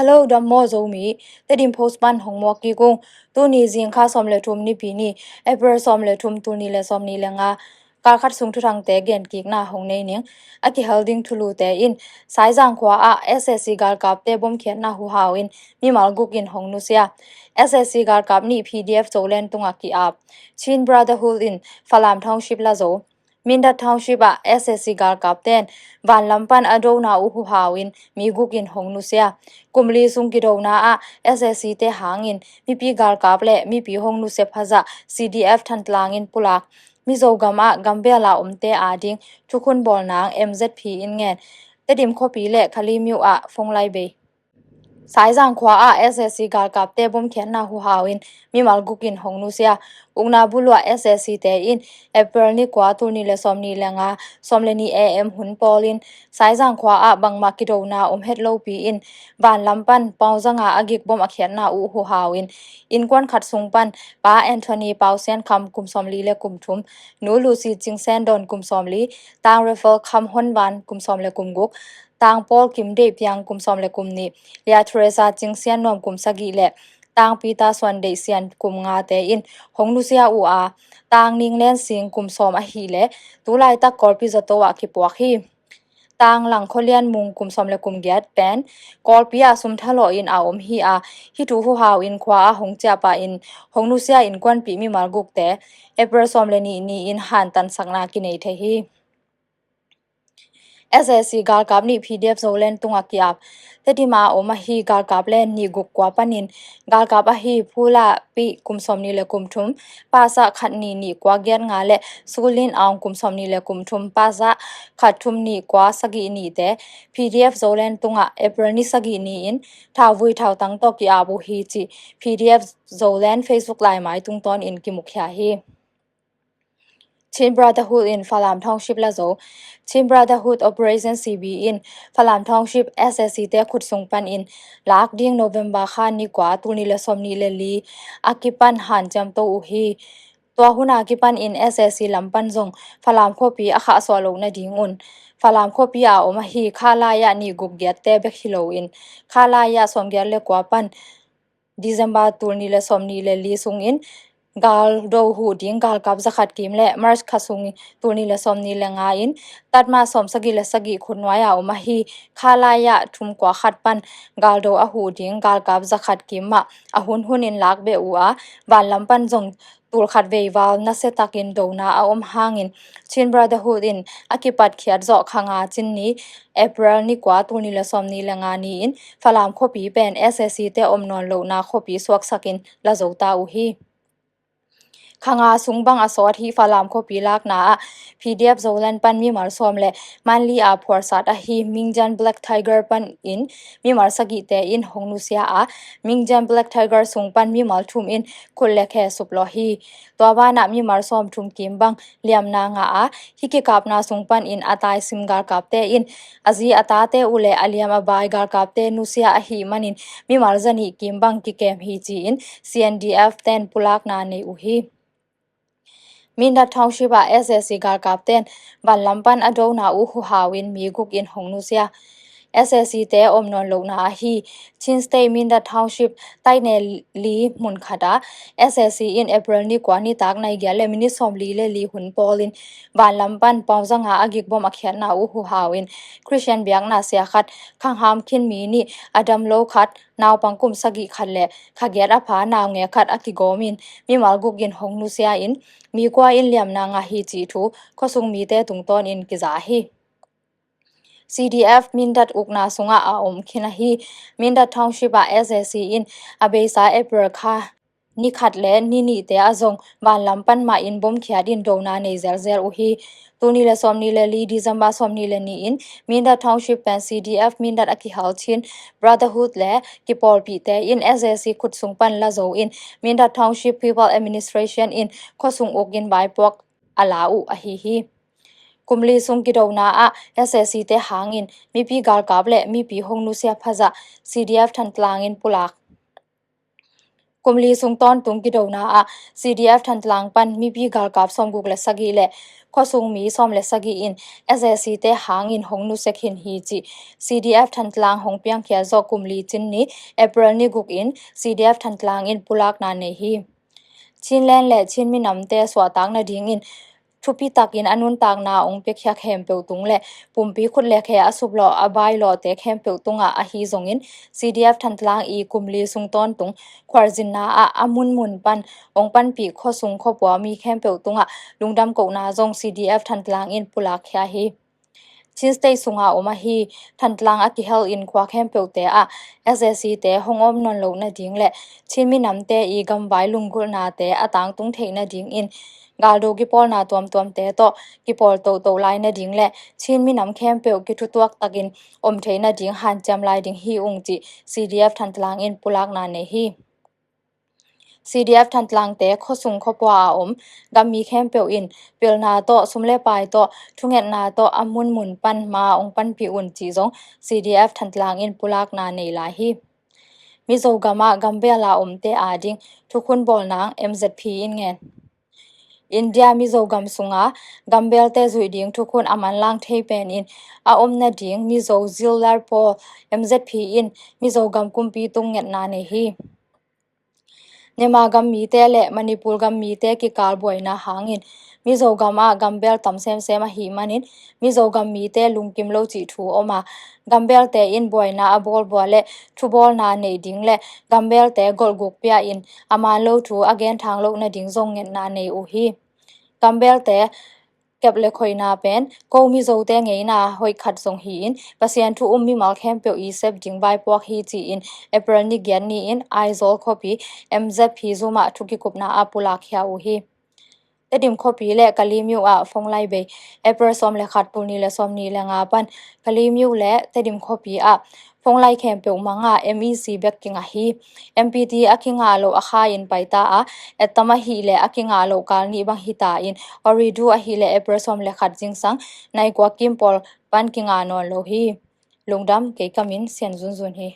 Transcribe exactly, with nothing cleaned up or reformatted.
Hello, dam maw Zomi. Tedim Post pan hong muak kik ung. Tuni zingkha sawm le thum Nipi ni, April sawm le thum, tul nih le sawm nih le nga, kalkhat sung thuthangte genkikna hong nei ning. A kihel ding thulute in, Saizang khua ah S A C galkapte bomkhiatna huhau in mimal guk in hong nusia. S A C galkap nih P D F Zoland tungah ki-ap. Chin Brotherhood in Falam Township la zo. Mindat Township ah S A C galkapten vanlam pan a dona uh huhau in mi guk in hong nusia. Kum li sung kidona ah S A C te hangin mipi galkap le mipi hong nusia phazah C D F Thantlang in pulak. Mizo gam ah gambel a omte ading thukhun bawl nang M Z P in ngen. Tedim khuapi le Kalaymyo ah phone line bei. Saizang khua ah S A C galkapte bomkhiatna huhau in mimal guk in hong nusia. Ukna buluah S A C te in April ni kua, tul nih le sawm nih le nga, sawm le nih A M hun pawl in Saizang khua ah bangmah kidona om het lopi in vanlam pan pauzanga a gik bom a khiatna uh huhau in innkuan khat sung pan Pa Anthony Pau Sian Kham kum sawm li le kum thum, Nu Lucy Cing Sian Dawn kum sawm li, Tang Rafael Kham Hon Van kum sawm le kum guk, Tang Paul Kim Deih Piang kum sawm le kum nih, Lia Teresa Cing Sian Nuam kum sagih le Tang Peter Suan Deih Sian kum ngate in hong nusia uh a, Tang Ning Len Sing kum sawm ahih le tulaitak Kawlpi zato ah kipuak hi. Tang Lang Khua Lian Mung kum sawm le kum giat pen Kawlpi ah sum thalawh in a om hi a, hih thu huhau in khua ah hong ciahpah in hong nusia innkuanpih mimal gukte April sawm le nih ni-in hantansakna kinei thei hi. S A C galkap nih P D F Zoland tungah ki-ap. Tedim a om ahi galkap len nih guk kua panin galkap ahi Phula Pi kum sawm nih le kum thum, Pasa khat nih nih kua giat nga le Sulin Aung kum sawm nih le kum thum, Pasa khat thum nih kua sagih nihte P D F Zoland tungah April ni sagih ni-in thauvui thautang tawh ki-ap uh hi cih P D F Zoland Facebook laimai tungtawn in kimukhia hi. Chin Brotherhood in Falam Township la zo. Chin Brotherhood Operation C B in Falam Township S A C te khut sung panin lak ding November kha ni kua, tul nih le sawm nih le li a kipan hanciam to uh hi. Tua hun a kipan in S A C lam pan zong Falam khuapi a khahsuah loh nadingun Falam khuapi a om ahi Khalaya nih guk giatte bek hi loin Khalaya sawm giat le kua pan December tul nih le sawm nih le li sungin galdo huh ding galkap zakhat kim le March kha sung tul nih le sawm nih le nga in tatma sawm sagih le sagih khutnuai a om ahi Khalaya thum kua khat pan galdo a huh ding galkap zakhat kim mah a hun hun in lak beh uh a, vanlam pan zong tul khat vei val nasia takin dona a om hangin Chin Brotherhood in a kipatkhiat zawh kha nga cin ni April ni kua, tul nih le sawm nih le nga ni-in Falam khuapi pen S A C te om nawn lohna khuapi suaksakin la zo ta uh hi. Kha nga sung bang a sawt hi Falam khuapi lakna ah P D F Zoland pan mimal sawm le Manli a phuarsat ahi Mingjan Black Tiger pan in mimal sagihte in hong nusia a, Mingjan Black Tiger sung pan mimal thum in khut le khe suplawh hi. Tua banah mimal sawm thum kim bang liamna ngah a, hih kikapna sung panin a taisim galkapte in a zi a tate uh le a liam a bai galkapte nusia ahih manin mimal zanih kim bang kikem hi ci-in C N D F ten pulakna nei uh hi. Mindat Township ah S A C galkapten vanlam pan a dona uh huhau in mi guk in hong nusia. S A C te om nawn lohna ahi Chin State Mindat Township taine li mun khat ah S A C in April ni kua nitak nai giat le minit sawm li le li hun pawlin vanlam pan pauzanga a gik bom a khiatna uh huhau in Christian biakna sia khat khangham khin mi nih a dam lo khat naupang kum sagih khat le kha giat a pha naungek khat a kigawmin mimal guk in hong nusia in mi kua in liamna ngah hi cih thu khuasung mite tungtawnin kiza hi. C D F Mindat ukna sungah a om khin ahi Mindat Township ah S A C in a beisa April kha ni khat le ni nihte ah zong vanlam pan mah in bomkhiat in dona nei zelzel uh hi. Tul nih le sawm nih le li December sawm nih le nih in Mindat Township pen C D F Mindat a kihal Chin Brotherhood le kipawlpihte in S A C khut sung pan la zo in Mindat Township People Administration in khuasung uk in vaipuak a la uh ahi hi. Kum li sung kidona ah S A C te hangin mipi galkap le mipi hong nusia phazah C D F Thantlang in pulak. Kum li sung tawntung kidona ah C D F Thantlang pan mipi galkap sawmguk le sagih le khuasung mi sawm le sagih in S A C te hangin hong nusia khin hi cih C D F Thantlang hong piangkhia zawh kum li cin ni April ni guk in C D F Thantlang in pulakna nei hi. Chinland le Chin minamte suahtak nadingin thupi takin a nuntakna hong piakhia khempeuh tung le pumpi khut le khe a suplawh a bailawhte khempeuh tungah ahi zongin C D F Thantlang i kum li sung tawntung khualzinna ah a munmun pan hong panpih khuasung khuapua mi khempeuh tungah lungdam kohna zong C D F Thantlang in pulakkhia hi. Chin State sunga om ahi Thantlang a kihel in khua khempeuhte ah S A C te hong om nawn loh nading le Chin minamte i gamvai lunggulhnate a tangtung theih nadingin galdo kipawlna tuamtuamte tawh kipawl tohtoh lai nading le Chin minam khempeuh kithutuak takin om theih nading hanciam lai ding hi ung cih C D F Thantlang in pulakna nei hi. C D F Thantlangte khuasung khuapua a om gammi khempeuh in pilna tawh sum le pai tawh thungetna tawh a munmun pan ma hong panpih un cih zong C D F Thantlang in pulakna nei lai hi. Mizo gamah gambel a omte ading thukhun bawlnang M Z P in ngen. India Mizo gam sunga gambelte zuih ding thukhun a manlang thei pen in a om nading Mizo Zillar Pawl M Z P in Mizo gam kumpi tung ngetna nei hi. Myanmar gam mite le Manipur gam mite kikal buaina hangin Mizo gam ah gambel tam semsem ahih manin Mizo gam mite lungkim lo cih thu om a, gambelte in buaina a bawlbua le thubawlna neih ding le gambelte golhguk pia in a man lo thu a genthang loh nading zong ngetna nei uh hi. Gambelte kep le khoina pen ko Mizote ngeina hoih khat zong hi-in Pasian thu um mimal khempeuh i sep ding vaipuak hi ci-in April ni giat ni-in Aizawl khuapi M Z P zum ah thukikupna ah pulakkhia uh hi. Tedim khuapi le Kalemyo ah phone line bei April sawm le khat, tul nih le sawm nih le nga pan Kalemyo le Tedim khuapi ah phone line khempeuh manga M E C bek kingah hi. M P T a kingah loh a kha in paita a, ettam ahih le a kingah loh kal nih bang hita in Ooredoo ahih le April sawm le khat zingsang nai kua kim pawl pan kingah nawn lo hi. Lungdam, kei ka min Sian Zunzun hi.